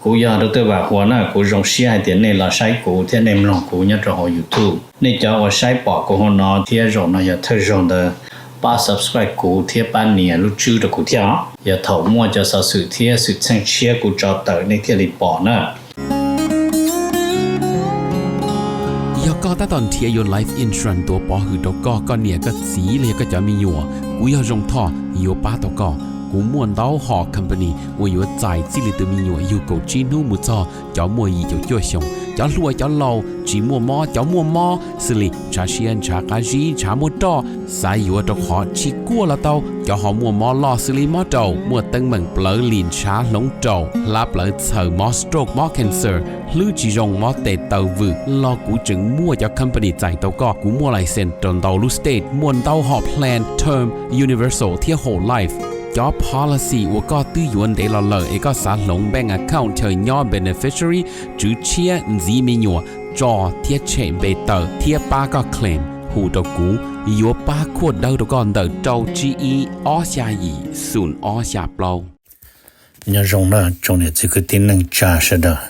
Kuv yog Dr. Vam Huas na, kuv zoo siab hais tias nej los saib kuv thiab nej mloog kuv nyob rau hauv YouTube. Nej cov uas saib pom kuv hauv no thiab zaum no yog thawj zaug ntawd, pab subscribe kuv thiab pab nias lub tswb rau kuv thiab os. Yog thaum muaj cov xov xwm thiab xwm txheej tshiab kuv tso tawm nej thiaj li pom na. Yog koj tab tom nrhiav yuav life insurance tuav pov hwm rau koj, koj niam koj txiv los yog koj cov me nyuam, kuv yog Zoo Thoj yuav pab tau koj. Kuv muaj ntau hom company uas yuav txais txij li tus me nyuam yug kaum tsib hnub mus txog cov muaj yim caum cuaj xyoos, cov hluas cov laus, tsis muaj mob cov muaj mob, xws li ntshav siab ntshav qab zib ntshav muaj roj, xav yuav rau qhov tsis kuaj los tau, cov ho muaj mob loj xws li mob raum, muaj teeb meem plawv lim ntshav hloov raum, hlab plawv txhaws, mob stroke mob cancer, hlwb tsis zoo mob tes taw vwm los kuv tseem muaj cov company txais tau koj. Kuv muaj license rau ntau lub state, muaj ntau hom plan term, universal thiab whole life. Cov policy uas koj twb yuav ntev los lawm es koj xav hloov bank account chaw nyob beneficiary, tswv tshiab, ntxiv me nyuam, tso thiab tshem npe tawm thiab pab koj claim, hu rau kuv, yuav pab khuaj dawb rau koj ntawm rau tsib ib ob xya yim xoom ob xya plaub. Nyob zoo na tsoom niam txiv kwv tij neej tsa sawv daws.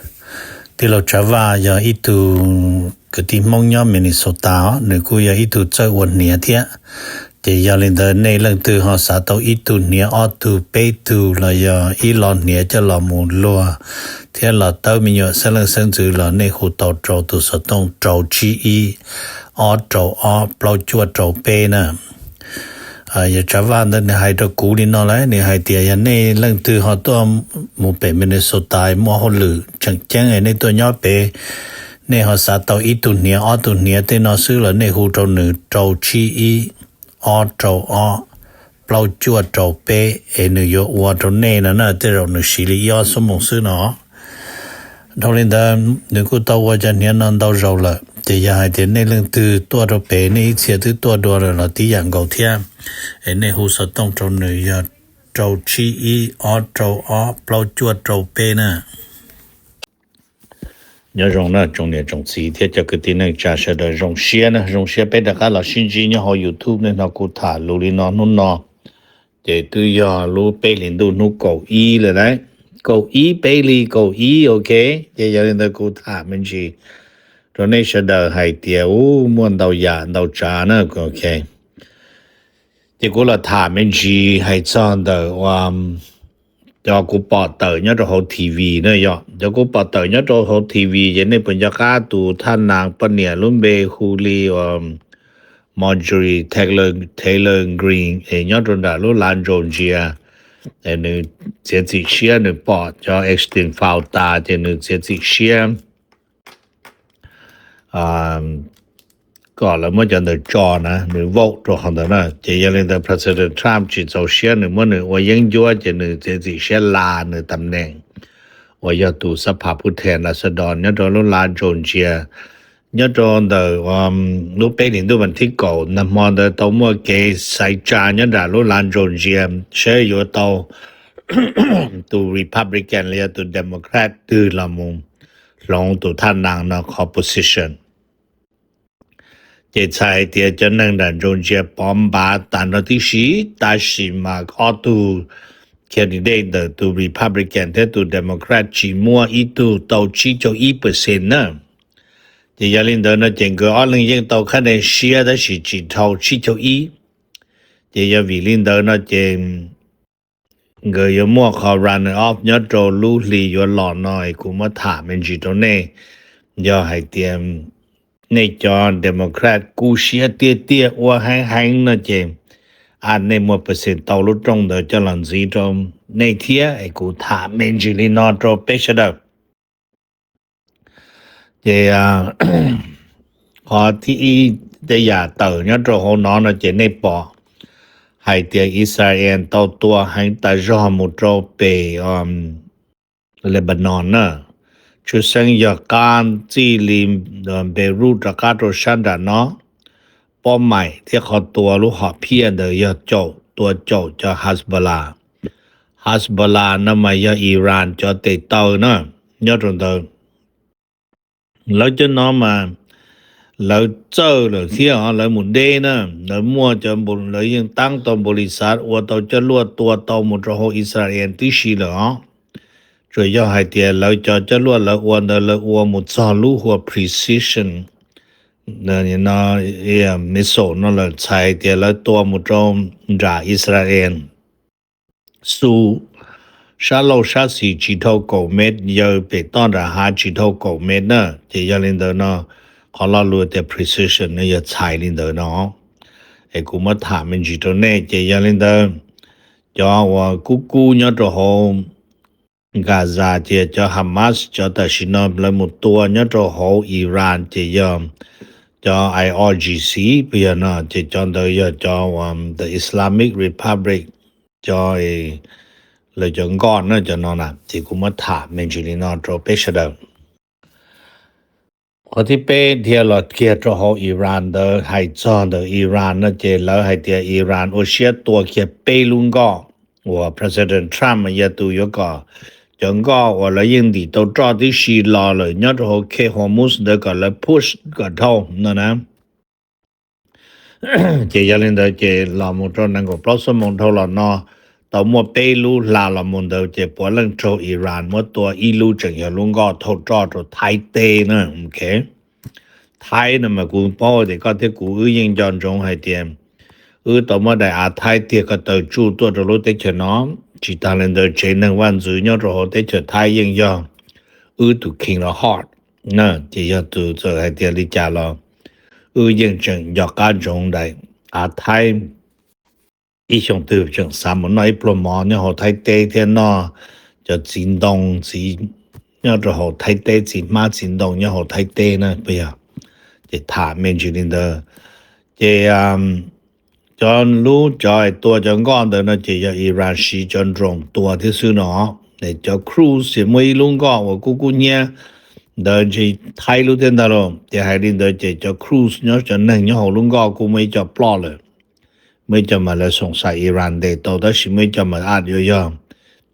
Tij laug Tsav Vaj yog ib tug kwv tij Hmoob nyob Minnesota os, nws kuj yog ib tug txawj ua hniav thiab. Ces yog li ntawd nej leej twg ho xav tau ib tug hniav ob tug peb tug los yog ib lo hniav coj los mus luag thiab los tawb me nyuam xeeb leej xeeb ntxwv los nej hu tau rau tus xov tooj rau tsib ib ob rau ob plaub cuaj rau peb na. Yog Tsav Vaj ntawd nws hais rau kuv li no lawm, nws hais tias yog nej leej twg ho tuaj mus pem Minnesota muaj hauj lwm tseem ceeb nej tuaj nyob pem, nej ho xav tau ib tug hniav ob tug hniav tej no xwb los nej hu rau nws rau tsib ib ob rau ob plaub cuaj rau peb es nws yuav ua rau nej no na, tej zaum nws siv li ib ob xuab moos xwb no. Dhau li ntawd nws kuj tau ua cov hniav no ntau zaus lawm, ces yog hais tias nej leej twg tuaj rau pem nej ib txhia twb tuaj dua lawm los tib yam nkaus thiab, es nej hu xov tooj rau nws yog rau tsib ib ob rau ob plaub cuaj rau peb na. Nyob zoo na tsoom niam tsoom txiv thiab cov kwv tij neej tsa sawv daws, zoo siab na, zoo siab peb rov qab los sib ntsib nyob hauv YouTube. Nej hnov kuv tham lus li no hnub no ces twb yog lub peb hlis ntuj hnub kaum ib lawm lauj, kaum ib peb hli kaum ib, ok. Ces yog li ntawd kuv tham me ntsis rau nej sawv daws hais tias u muaj ntau yam ntau tsav na, ok. Ces kuv los tham me ntsis hais txog ntawm cov kuv pom tawm nyob rau hauv T V na. Yog cov kuv pom tawm nyob rau hauv T V ces nej puas nco qab tus thaj nas poj niam lub npe hu li Marjorie Taylor, Taylor Greene es nyob rau nram lub lav Georgia, nws txiav txim siab nws pom cov Epstein file tas ces nws txiav txim siab kom lawv muab cov ntawd tso na, nws vote rau qhov ntawd na. Ces yog li ntawd President Trump tsis txaus siab, nws muab nws ua yeeb ncuab ces nws txiav txim siab la nws tam neem uas yog tus xab phas pub them las xas dos nyob rau lub lav Georgia, nyob rau ntawm lub peb hlis ntuj vas thib kaum nag hmo ntawd tau muaj kev xaiv tsa nyob nram lub lav Georgia saib yuav tau tus Republican los yog tus Democrat twg los mus hloov tus thaj nas no qhov position. Ces txhais hais tias cov neeg nram Georgia pov npav tas nrho tib si, tab sis mas ob tug candidate ntawm tus Republican thiab tus Democrat tsis muaj ib tug tau tsib caug ib percent na. Ces yog li ntawd no ces nkawd ob leeg yeej tau khab dej siab tab sis tsis dhau tsib caug ib. Ces yog vim li ntawd no ces nkawd yuav muaj qhov runner-up nyob rau lub hli yuav los no es kuv muab tham me ntsis rau nej. Yog hais tias nej cov Democrat kub siab tiag tiag ua heev heev no ces a nej muaj percent tau lub rooj ntawd coj los ntxiv rau nej thiab es kuv tham me ntsis li no rau peb sawv daws. Ces qhov thib ib tej yam tawm nyob rau hauv no no ces nej pom hais tias Israel tau tua heev tas zog mus rau pem Lebanon na. Tshwj xeeb yog qab txij li Beirut rov qab rau sab nram no, pob maim thiab qhov tua lub hom phiaj ntawd yog caum, tua caum cov Hezbollah. Hezbollah no mas yog Iran cov tes taw na, nyob rau ntawd. Lawv cov no mas lawv txawj lawm thiab os, lawv mus deb na, lawv muaj cov, lawv yeej tab tau npaum li xav ua tau coj luaj tua tau mus rau hauv Israel tib si lawm os. Tsuas yog hais tias lawv cov coj luaj lawv ua ntawd lawv ua mus txog lub hu ua precision missile no lawm, txhais tias lawv tua mus rau nram Israel xu sab laug sab xis tsis dhau kaum mev, yawg pem toj nram hav tsis dhau kaum mev na. Ces yog li ntawd no qhov lo lus tias precision no yog txhais li ntawd no. Es kuv muab tham me ntsis rau nej. Ces yog li ntawd cov uas kub kub nyob rau hauv Gaza ces cov Hamas cov tam sim no lawv mus tua nyob rau hauv Iran ces yog cov I R G C, puas yog no? Ces cov ntawd yog cov uas the Islamic Republic, cov lawv cov nkoj na, cov no na. Ces kuv muab tham me ntsis li no rau peb sawv daws. Qhov thib peb dhia los kiag rau hauv Iran ntawd, hais txog ntawm Iran no ces lawv hais tias Iran ua siab tua kiag peb lub nkoj uas President Trump yog tus yuav kom cov nkoj uas lawv yeej ntim tau roj tib si los lawm nyob rau hauv Khe Hormuz ntawd kom lawv push kom dhau no na. Ces yog li ntawd ces los mus rau nees nkaum plaub xuab moos dhau los no tau muaj peb lub hla los mus ntawd ces puav leej raug Iran muab tua ib lub tseem yog lub nkoj thauj roj rau Thaib teb na. Thaib no mas kuv paub tias koj thiab kuv wb yeej nco ntsoov hais tias wb tau muab daim av Thaib tiag ko taw tsuj tuaj rau lub teb chaws no. Tsis tas li ntawd tsev neeg vaj ntxwv nyob rau hauv teb chaws Thaib yeej yog wb tus king los hot na. Ces yog tus txawm hais tias li cas los wb yeej tseem nco qab ntsoov daim av Thaib. Ib xyoo twg tseem xav mus noj ib pluag mov nyob hauv Thaib teb thiab noj cov txiv ntoo txiv nyob rau hauv Thaib teb, txiv hmab txiv ntoo nyob hauv Thaib teb na, puas yog? Ces tham me ntsis li ntawd. Ces cov lub cov tua cov nkoj ntawd no ces yog Iran siv cov drone tua thiab xwb no. Cov cruise ces muaj ib lub nkoj uas kub kub hnyiab ntawd ntshe Thaib lub thiab ntag lauj. Ces hais li ntawd ces cov cruise nyob cov neeg nyob hauv lub nkoj kuj muaj ib co ploj lawm. Muaj ib co mas lawv xoom xais Iran ntes tau tab sis muaj ib co mas a yuav yog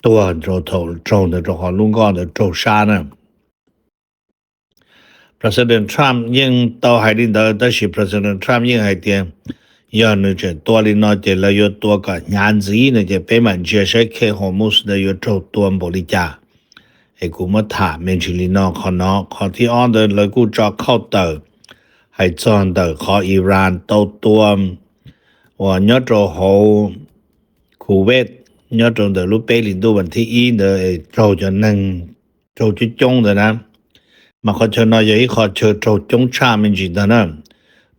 tuag rau thaum raug ntawd rau qhov lub nkoj ntawd raug sab na. President Trump yeej tau hais li ntawd tab sis President Trump yeej hais tias yog nws tseem tua li no ces lawv yuav tua kom hnyav ntxiv no ces peb mam ntsia saib Khe Hormuz ntawd yuav raug tua npaum li cas. Es kuv muab tham me ntsis li no qhov no. Qhov thib ob ntawd lawv kuj tso khauj tawm hais txog ntawm qhov Iran tau tua uas nyob rau hauv Kuwait nyob rau ntawm lub peb hlis ntuj vas thib ib ntawd raug cov neeg raug coob coob ntawd na. Mas qhov chaw no yog ib qhov chaw raug coob tshaj me ntsis ntag na,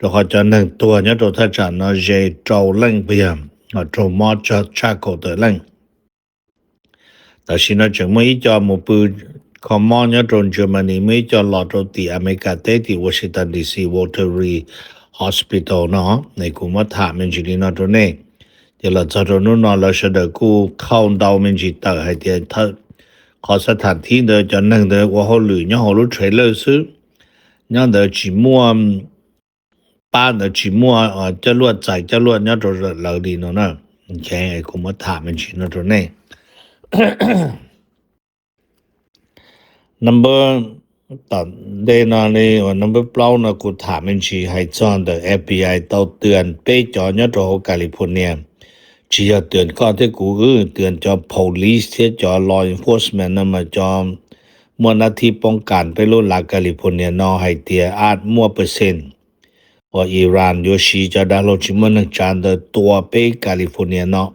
rau qhov cov neeg tuag nyob rau thaj tsam no ze rau leej puas yog, raug mob tshaj kaum tawm leej. Tam sim no tseem muaj ib co mus pw kho mob nyob rau Germany, muaj ib co los rau tim Amelikas teb tim Washington D C, Walter Reed Hospital no. Es kuv muab tham me ntsis li no rau nej. Ces los txog rau hnub no lawv sawv daws kuj khauj ntau me ntsis tawm hais tias qhov xab tham thib ntawd cov neeg ntawd ua hauj lwm nyob hauv lub trailer xwb, nyob ntawd tsis muaj, pab ntawd tsis muaj coj luaj txais coj luaj nyob rau lawv li no na. Kuv muab tham me ntsis no rau nej. Number, tom ntej no li uas number plaub no kuv tham me ntsis hais txog ntawm F B I tau twag peb cov nyob rau hauv California. Tsis yog twag koj thiab kuv wb, twag cov police thiab cov law enforcement no mas cov muaj nab thib poob kas peb lub lav California no hais tias ab muaj percent uas Iran yuav siv cov dav hlau tsis muaj neeg tsav ntawd tua peb California no.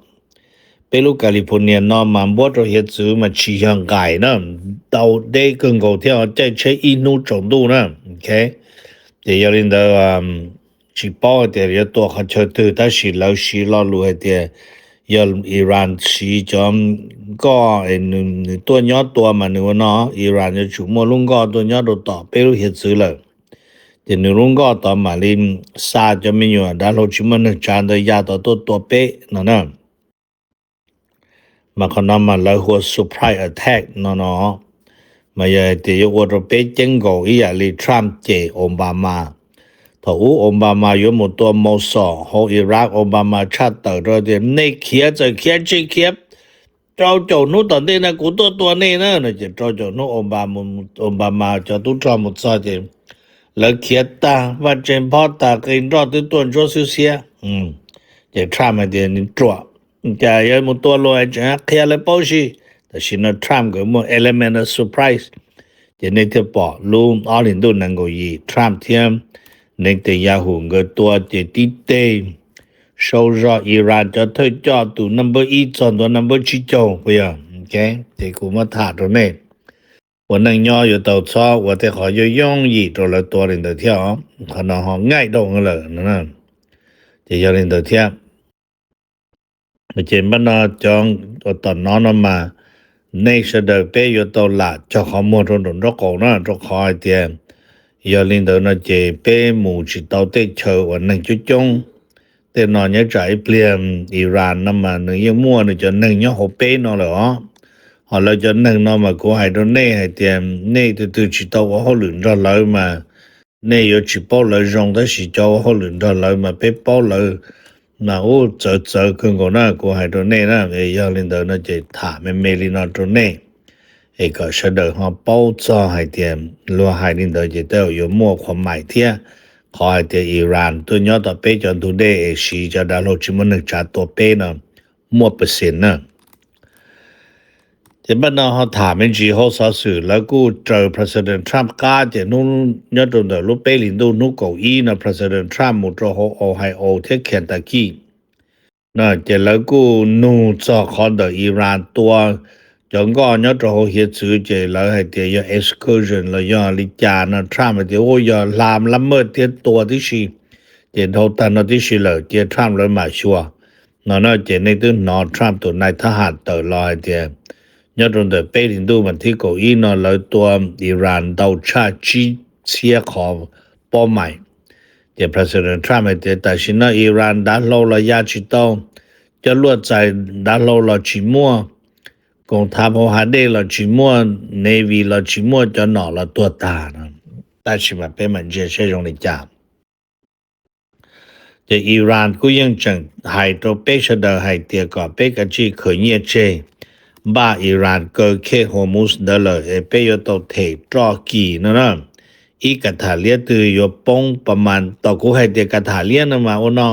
Peb lub California no mas npuab rau hiav txwv mas tsis yog nqaim na, ntau deb kawg nkaus thiab caij tsheb ib hnub tsaus ntuj na. Ces yog li ntawd tsis paub hais tias yuav tua qhov chaw twg tab sis lawv siv lo lus hais tias yog Iran siv cov nkoj, nws tuaj nyob tua mas nws ua no, Iran yuav tsum muaj lub nkoj tuaj nyob rau tom peb lub hiav txwv lawm. Ces nws lub nkoj tod mam li xa cov me nyuam dav hlau tsis muaj neeg tsav ntawd ya tod tuaj tua peb no na. Mas qhov no mas lawv hu ua surprise attack no no. Mas yog hais tias yuav ua rau peb ceeb nkaus ib yam li Trump cem Obama. Thaum ub Obama yuav mus tua Mossad hauv Iraq, Obama tshaj tawm rau tias nej khiav txawm khiav tsis khiav rau caum hnub tom ntej no kuv tuaj tua nej na no. Ces rau caum hnub Obama cov tub rog mus txog ces lawv khiav tag, vaj tse phob tag, qe nroj twb tuaj ntsuab xwb xiab. Ces Trump hais tias nws ruam, cas yuav mus tua luag tseem qhia lawv paub si, Tam sim no Trump nkawd muaj element of surprise, ces nej thiaj pom lub ob hlis ntuj nees nkaum yim Trump thiab Netanyahu nkawd tua ces tib teg sau zog Iran cov thawj coj tus number ib txog ntua number tsib caug puas yog? Ces kuv muab tham rau nej, ua neej nyob yuav tau txhob ua tej qhov yooj yooj yim rau lawv tua li ntawd thiab os. Qhov no ho ngaij dhau lawm no. Ces yog li ntawd thiab, ces npaj no cov uas tom no no mas nej sawv daws peb yuav tau lam cog qhov muag rau nraum nraub qaum na, rau qhov hais tias yog li ntawd no ces peb mus tsis tau tej chaw uas neeg coob coob. Tej no nyob tsam ib pliag Iran no mas nws yeej muaj nws cov neeg nyob hauv peb no lawm os. Ho lawv cov neeg no mas kuv hais rau nej hais tias nej tus twg tsis tau ua hauj lwm nrog lawv mas nej yuav tsis paub lawv zoo, tab sis cov ua hauj lwm nrog lawv mas peb paub lawv mas ub txawv txawv kawg nkaus na, kuv hais rau nej na. Yog li ntawd no ces tham me me li no rau nej es kom sawv daws ho paub txog hais tias luag hais li ntawd ces tej zaum yuav muaj qhuav maim thiab. Qhov hais tias Iran tuaj nyob tom peb cov ntug dej es siv cov dav hlau tsis muaj neeg tsav tua peb no muaj percent na. Ces npaj no ho tham me ntsis hauv xov xwm, lawv kuj raws President Trump qab ces hnub nyob rau ntawm lub peb hlis ntuj hnub kaum ib no President Trump mus rau hauv Ohio thiab Kentucky no ces lawv kuj nug txog qhov ntawm Iran tua cov nkoj nyob rau hauv hiav txwv ces lawv hais tias yog excursion los yog li cas no Trump hais tias ua yog hla lab maj thiab tua tib si, ces dhau tag no tib si lawm cia Trump lawv mam xyuas no na. Ces nej twb hnov Trump tus nais thab ham tawm los hais tias nyob rau ntawm peb hlis ntuj mas thib kaum ib no lawv tua Iran ntau tshaj tsib txhiab qhov pob mais. Ces President Trump hais tias tam sim no Iran dav hlau los ya tsis tau, cov luaj txais dav hlau los tsis muaj, koom thav phau hav dej los tsis muaj, navy los tsis muaj, cov nom los tuag tag no. Tab sis mas peb mam ntsia saib zoo li cas. Ces Iran kuj yeej tseem hais rau peb sawv daws hais tias kom peb kav tsij khwv nyiaj tseg, npaj Iran kaw khej Hormuz ntawd lawm es peb yuav tau them roj kis no na. Ib ka tham liab twg yuav poob pas mas, tom kuv hais tias ka tham liab no mas ua no,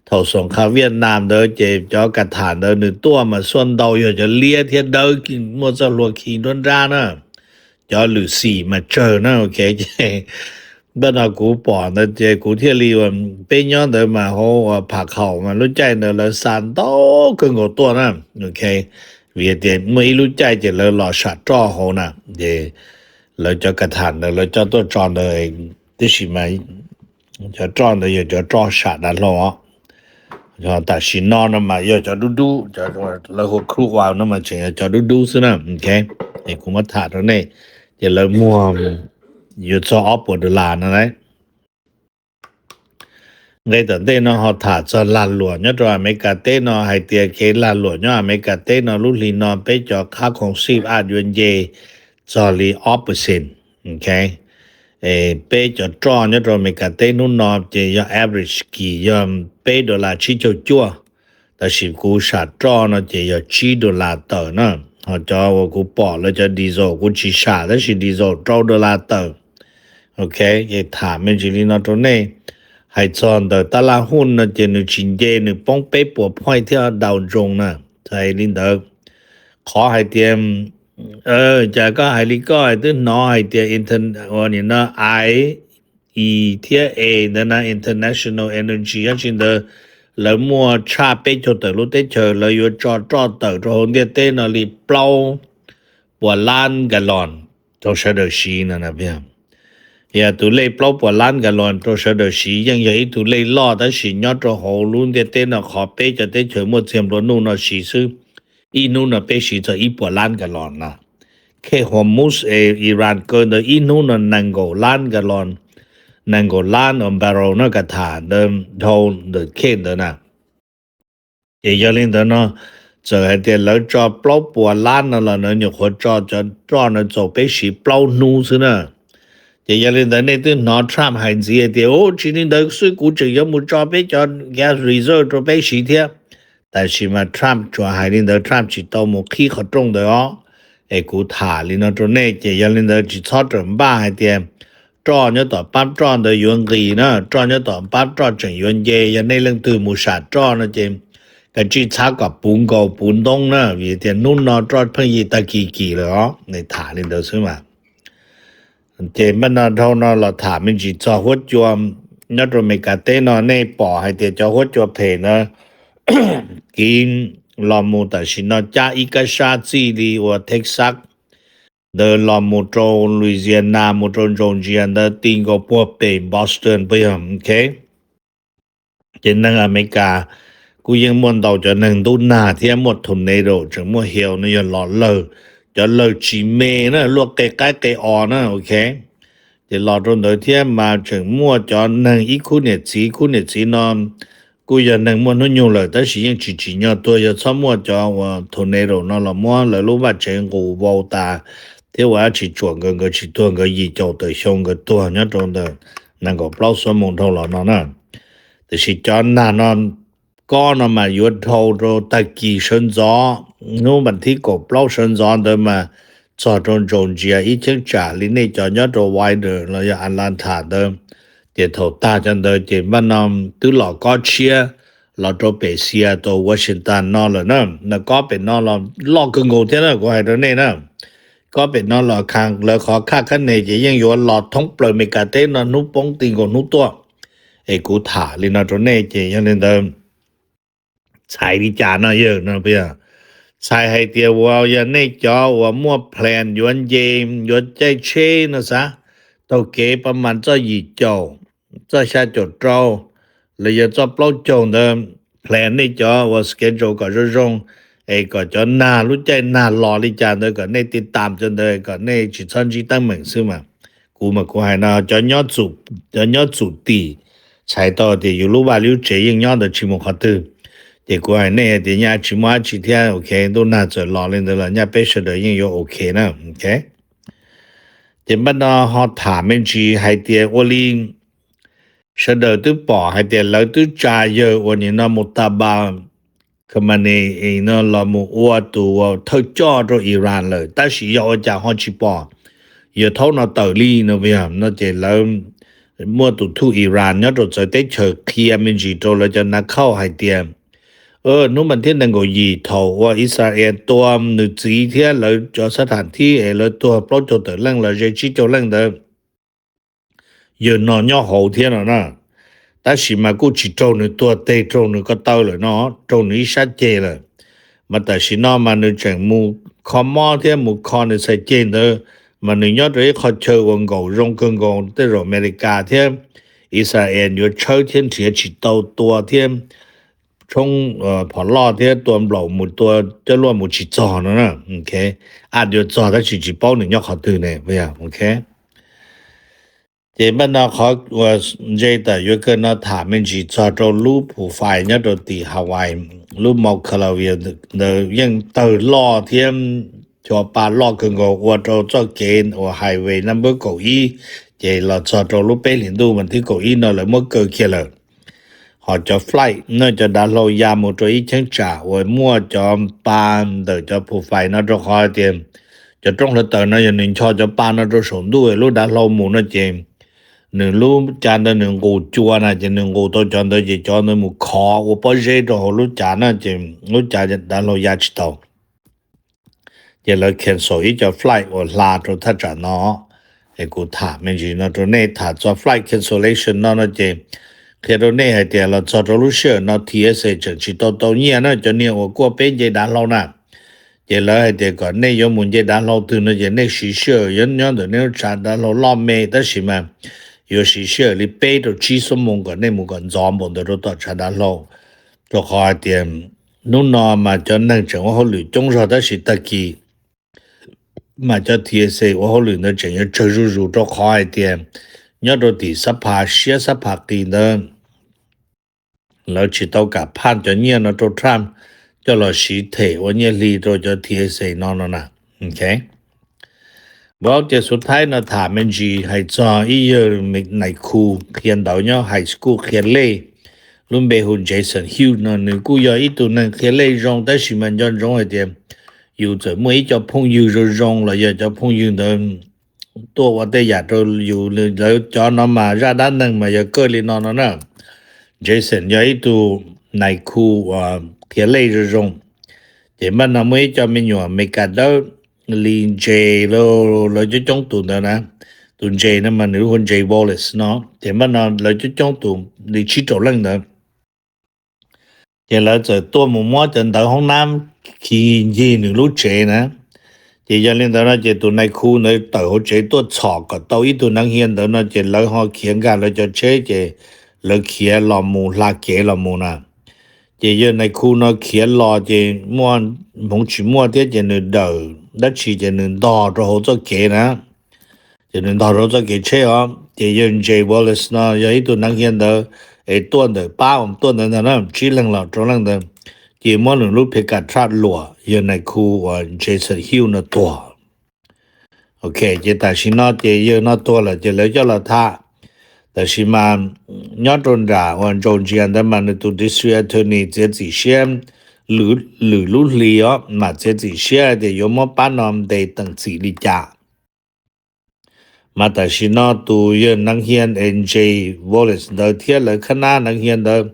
thaum xoom kha Vietnam ntawd ces cov ka tham ntawd nws tuaj mas xuaj ntau yog cov liab thiab dawb muaj txoj hlua khi nruab nrab na, cov lwm xim mas tsawg na. Ok, ces npaj no kuv pom ntawd ces kuv thiaj li, peb nyob ntawd mas hauv Pham Khaum mas lub caij ntawd lawv xa ntau kawg nkaus tuaj na. Ok, vim tias muaj ib lub caij ces lawv los sam roj hauv na, ces lawv cov ka tham ntawd lawv coj tuaj tso ntawd, tab sis mas cov roj ntawd yog cov roj sam dav hlau os. Tam sim no no mas yog cov dub dub, lawv hu crude oil no mas tseem yog cov dub dub xwb na. Ok, es kuv muab tham rau nej, ces lawv muag yuav txog ob puas dollar no lauj. Nqe tom ntej no ho tham txog lag luam nyob rau Amelikas teb no hais tias kev lag luam nyob Amelikas teb no lub hli no peb cov khab khoom sib aj yuav nce txog li ob percent. Ok, peb cov roj nyob rau Amelikas teb hnub no ces yog average kis yog peb dollar tsib caug cuaj, tab sis kuv sam roj no ces yog tsib dollar tawm na. Ho cov uas kuv pom lawv cov diesel kuv tsis sam, tab sis diesel rau dollar tawm. Ok, es tham me ntsis li no rau nej. Hais txog ntawm tab laj huj no ces nws tsis nce, nws poob peb puas point thiab Dow Jones na. Hais li ntawd, qhov hais tias, cas koj hais li koj twb hnov hais tias IEA thiab A ntawd na, International Energy, yog tsis ntawd lawv muaj tshaj peb caug tawm lub teb chaws lawv yuav tso roj tawm rau hauv ntiaj teb no li plaub puas lab gallon rau sawv daws siv no. Yog tus lej plaub puas lab gallon rau sawv daws siv yeej yog ib tug lej loj, tab sis nyob rau hauv lub ntiaj teb no qhov peb cov teb chaws muaj txiag nplua nuj no siv xwb, ib hnub no peb siv txog ib puas lab gallon no. Khej Hormuz es Iran kaw ntawd ib hnub no nees nkaum lab gallon, nees nkaum lab barrel no ka tham ntawd dhau ntawm khej ntawd na. Ces yog li ntawd no, txawm hais tias lawv tso plaub puas lab no los lawv nyuam qhuav tso cov roj no txaus peb siv plaub hnub xwb na. Ces yog li ntawd nej twb hnov Trump hais ntxiv hais tias, u, tsis li ntawd xwb, kuv tseem yuav mus tso peb cov gas reserve rau peb siv thiab. Tab sis mas Trump tsuas hais li ntawd, Trump tsis tau mus qhib qhov rooj ntawd os. Es kuv tham li no rau nej, ces yog li ntawd tsis txhob rawm npaj hais tias roj nyob tom pab roj ntawd yuav nqis na, roj nyob tom pab roj tseem yuav nce. Yog nej leej twg mus sam roj no ces Kav tsij txhab kom puv nkaus puv ntoob na, vim tias hnub no roj pheej yig tag kis kis lawm os, nws tham li ntawd xwb mas. Ces npaj no dhau no los tham me ntsis txog huab cua nyob rau Amelikas teb no, nej pom hais tias cov huab cua phem na, kiv los mus tam sim no cab ib kab sab txij li uas Texas ntawd los mus rau Louisiana, mus rau Georgia ntawd, ti nkaus puag pem Boston puas yog? Ok. Ces neeg Amelikas kuj yeej muaj ntau cov neeg ntub nag thiab muaj tornado, tseem muaj hail no yog los lawg, cov lawg tsis me na, luaj qe qaib qe os na, ok. Ces los rau ntawd thiab mas tseem muaj cov neeg ib khub niam txiv, khub niam txiv no kuj yog neeg muaj hnub nyoog lawm tab sis yeej tsis tsim nyog tuag, yog txhob muaj cov uas tornado no los muab lawv lub vaj tsev nqus vau tas thiab ua dab tsi tsuam nkawd, nkawd tsis tuag, nkawd yim caum tawm xyoo nkawd tuag nyob rau ntawm nees nkaum plaub xuab moos dhau los no na. Tiam sis cov nag no, kob no mas yuav dhau rau tag kis sawv ntxov, hnub vas thib kaum plaub sawv ntxov ntawd mas txog rau Georgia ib cheeb tsam li nej cov nyob rau Wilder los yog Atlanta ntawd, ces thaum tag cov ntawd ces npaj no twb los kob tshiab los rau pem Seattle, Washington no lawm na. No kob pem no los loj kawg nkaus thiab na, kuv hais rau nej na. Kob pem no los khas lawv qhov khaj khab nes ces yeej yuav los thoob plaws Amelikas teb no hnub poob ti nkaus hnub tuaj. Es kuv tham li no rau nej ces yog li ntawd txhais li cas no yawg no, txhais hais tias uas yog nej cov uas muaj plan yuav nce, yuav caij tsheb no xav taug kev pab mas txoj yim caum, txoj xya caum rau, los yog txoj plaub caug ntawd, plan nej cov uas schedule kom zoo zoo, es kom cov nag lub caij nag los li cas ntawd kom nej ti tam cov ntawd kom nej tsis txhob ntsib teeb meem xwb mas. Kuv mas kuv hais no, cov nyob txum tim txhais tau tias yus lub vaj lub tsev yeej nyob ntawd tsis mus qhov twg. Ces kuv hais nej hais tias nyaj tsis muaj dab tsi thiab, ok, ntuj nag txawm los li ntawd los nyaj peb sawv daws yeej yuav ok na, ok. Ces npaj no ho tham me ntsis hais tias ua li sawv daws twb pom hais tias lawv twb tsa yawg uas nim no Mojtaba Khamenei no los mus ua tus thawj coj rau Iran lawm, tab sis yog ua cas ho tsis pom yawg thaub no tawm li no, no ces lawv muaj tus thuj Iran nyob rau txawv teb chaws qhia me ntsis rau lawv cov nav khauj hais tias hnub vas thib nees nkaum yim thaum uas Israel tua nws txiv thiab lawv cov xab tham thib es lawv tuag plaub caug tawm leej los ze tsib caug leej ntawd, yawg no nyob hauv thiab no na. Tab sis mas kuj tsis raug nws tuag teg, raug nws ko taw lawm no, raug nws ib sab ceg lawm. Mas tam sim no mas nws tseem mus kho mob thiab mus kho nws txhais ceg ntawd, mas nws nyob rau ib qho chaw uas nkaum zoo kawg nkaus tej zaum Amelikas thiab Israel yuav tshawb thiab nrhiav tsis tau tua thiab tshoob phom loj thiab tua nplaum mus tua coj luaj mus tsis txog no na. Ab yuav txog tab sis tsis paub nws nyob qhov twg ne, ok. Ces npaj no qhov uas ntse tawm yuav kawg no tham me ntsis txog rau lub phu fais nyob rau tim Hawaii, lub Mauna Kea ntawd yeej tawg loj thiab cov pa loj kawg nkaus ua rau txoj kev uas highway number kaum ib, ces los txog rau lub peb hlis ntuj vas thib kaum ib no lawv muab kaw kiag lawm. Ho cov flight no cov dav hlau ya mus rau ib cheeb tsam uas muaj cov pa ntawm cov phu fais no, rau qhov hais tias cov roob hluav taws no yog nws ncho cov pa no rau saum ntuj lub dav hlau mus no ces nws lub cav ntawd nws nqus cua na, ces nws nqus tau cov ntawd ces cov ntawd mus khov ua pob zeb rau hauv lub cav na, ces lub cav dav hlau ya tsis tau. Ces lawv cancel ib co flight uas hla rau thaj tsam no. Es kuv tham me ntsis no rau nej, tham txog flight cancellation no no ces qhia rau nej hais tias los txog rau lub sij hawm no T S A tseem tsis tau tau nyiaj na, cov niag uas kuaj peb nce dav hlau na. Ces lawv hais tias kom nej yuav mus nce dav hlau twg no ces nej siv sij hawm yuav nyob ntawm nej lub tshav dav hlau loj me, tab sis mas yuav siv sij hawm li peb rau tsib xuab moos kom nej mus kom ntxov npaum ntawd rau tom tshav dav hlau. Rau qhov hais tias hnub no mas cov neeg tseem ua hauj lwm coob zog tab sis tag kis mas cov T S A ua hauj lwm ntawd tseem yuav tsawg zuj zus, rau qhov hais tias nyob rau tim xab pha siab xab pha qis ntawd lawv tsis tau kam phaj cov nyiaj no rau Trump coj los siv them ua nyiaj hli rau cov T S A no no na. Vauv, ces xub thaib no tham me ntsis hais txog ib yawg Nais Khu qhia ntawv nyob high school qhia lej, lub npe hu Jason Hughes no, nws kuj yog ib tug neeg qhia lej zoo tab sis mas nco ntsoov hais tias yus txawm muaj ib co phooj ywg zoo zoo los yog cov phooj ywg ntawd tuaj ua tej yam rau yus, lawv cov no mas zaj dab neeg mas yog kawg li no no na. Jason yog ib tug Nais Khu uas thiav lej zoo zoo. Ces npaj no muaj ib co me nyuam Amelikas dawb li Jay, lawv coob coob tus ntawd na, tus Jay no mas nws hu ua Jay Wallace no. Ces npaj no lawv coob coob tus li tsib rau leej ntawd, ces lawv txawm tuaj mus muab cov ntawv hoob nab khi ncig nws lub tsev na. Ces yog li ntawd no ces tus nais khu ntawd tawm hauv tsev tuaj txhom kom tau ib tug neev hia ntawd no ces lawv ho khiav nkag lawv cov tsheb ces lawv khiav los mus hla kev los mus na. Ces yawg nais khu no khiav los ces muaj hmoov tsis muaj thiab ces nws dawm dab tsi ces nws ntog rau hauv txoj kev na. Ces nws ntog rau txoj kev tsheb os. Ces yawg Jay Wallace no yog ib tug neev hia ntawd es tuaj ntawm pab uas tuaj ntawd ntag na, tsib leeg los rau leej ntawd, ces muab nws lub pickup truck luam yawg nais khu uas Jason Hill no tuag. Ok, ces tam sim no ces yawg no tuag lawm ces lawv coj los tham. Tab sis mas nyob rau nram uas Georgia ntawd mas nws tus district attorney txiav txim siab, lwm lub hlis os mas txiav txim siab tias yuav muab pab no ntes teem txim li cas. Mas tam sim no tus yawg neev hia Jay Wallace ntawd thiab lawv khab nab neev hia ntawd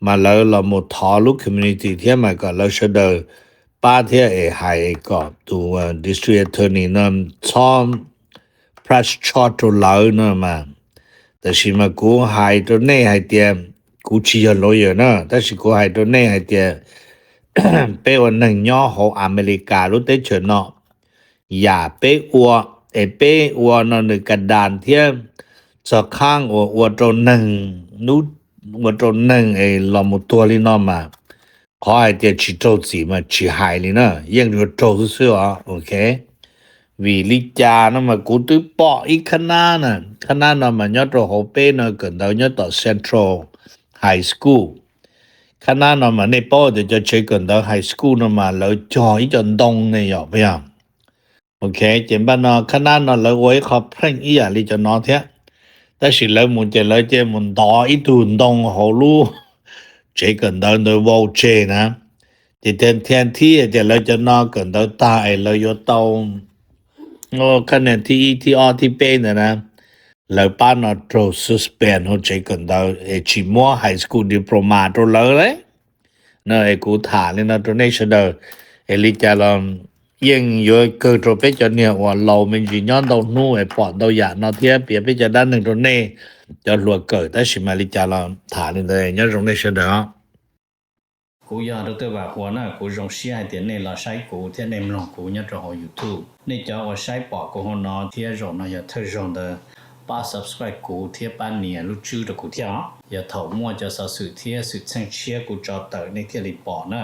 mas lawv los mus thov lub community thiab mas kom lawv sawv daws pab thiab es hais kom tus district attorney no txhob press charge rau lawv no mas. Tab sis mas kuv hais rau nej hais tias kuv tsis yog lawyer na, tab sis kuv hais rau nej hais tias peb ua neeg nyob hauv Amelikas lub teb chaws no, yam peb ua es peb ua no nws ka das thiab txog qhaab uas ua rau neeg, ua rau neeg es los mus tuag li no mas qhov hais tias tsis raug txim mas tsis hais li na, yeej yuav raug xwb xwb os, ok. Vim li cas no mas kuv twb pom ib khab nab na, khab nab no mas nyob rau hauv peb no kawm ntawv nyob tom Central High School. Khab nab no mas nej paub tias cov tsev kawm ntawv high school no mas lawv cog ib co ntoo ne yom, puas yog? Ok, ces npaj no khab nab no lawv ua ib qho prank ib yam li cov no thiab, tab sis lawv mus ces lawv cia mus ntov ib tug ntoo hauv lub tsev kawm ntawv ntawd vau tseg na. Ces thiaj thiaj thiab tias lawv cov no kawm ntawv tag es lawv yuav tau khab niag thib ib thib ob thib peb ntawd na, lawv pab no raug suspend hauv tsev kawm ntawv es tsis muab high school diploma rau lawv lawm. No es kuv tham li no rau nej sawv daws, es li cas los yeej yuav kawg rau peb cov niag uas laus me ntsis nyob ntau hnub es pom ntau yam no thiab piav peb cov dab neeg rau nej cov hluas kawm, tab sis mas li cas los tham li ntawd, nyob zoo nej sawv daws. Kuv yog Dr. Vam Huas na, kuv zoo siab hais tias nej los saib kuv thiab nej mloog kuv nyob rau hauv YouTube. Nej cov uas saib pom kuv hauv no thiab zaum no yog thawj zaug ntawd, pab subscribe kuv thiab pab nias lub tswb rau kuv thiab os. Yog thaum muaj cov xov xwm thiab xwm txheej tshiab kuv tso tawm nej thiaj li pom na.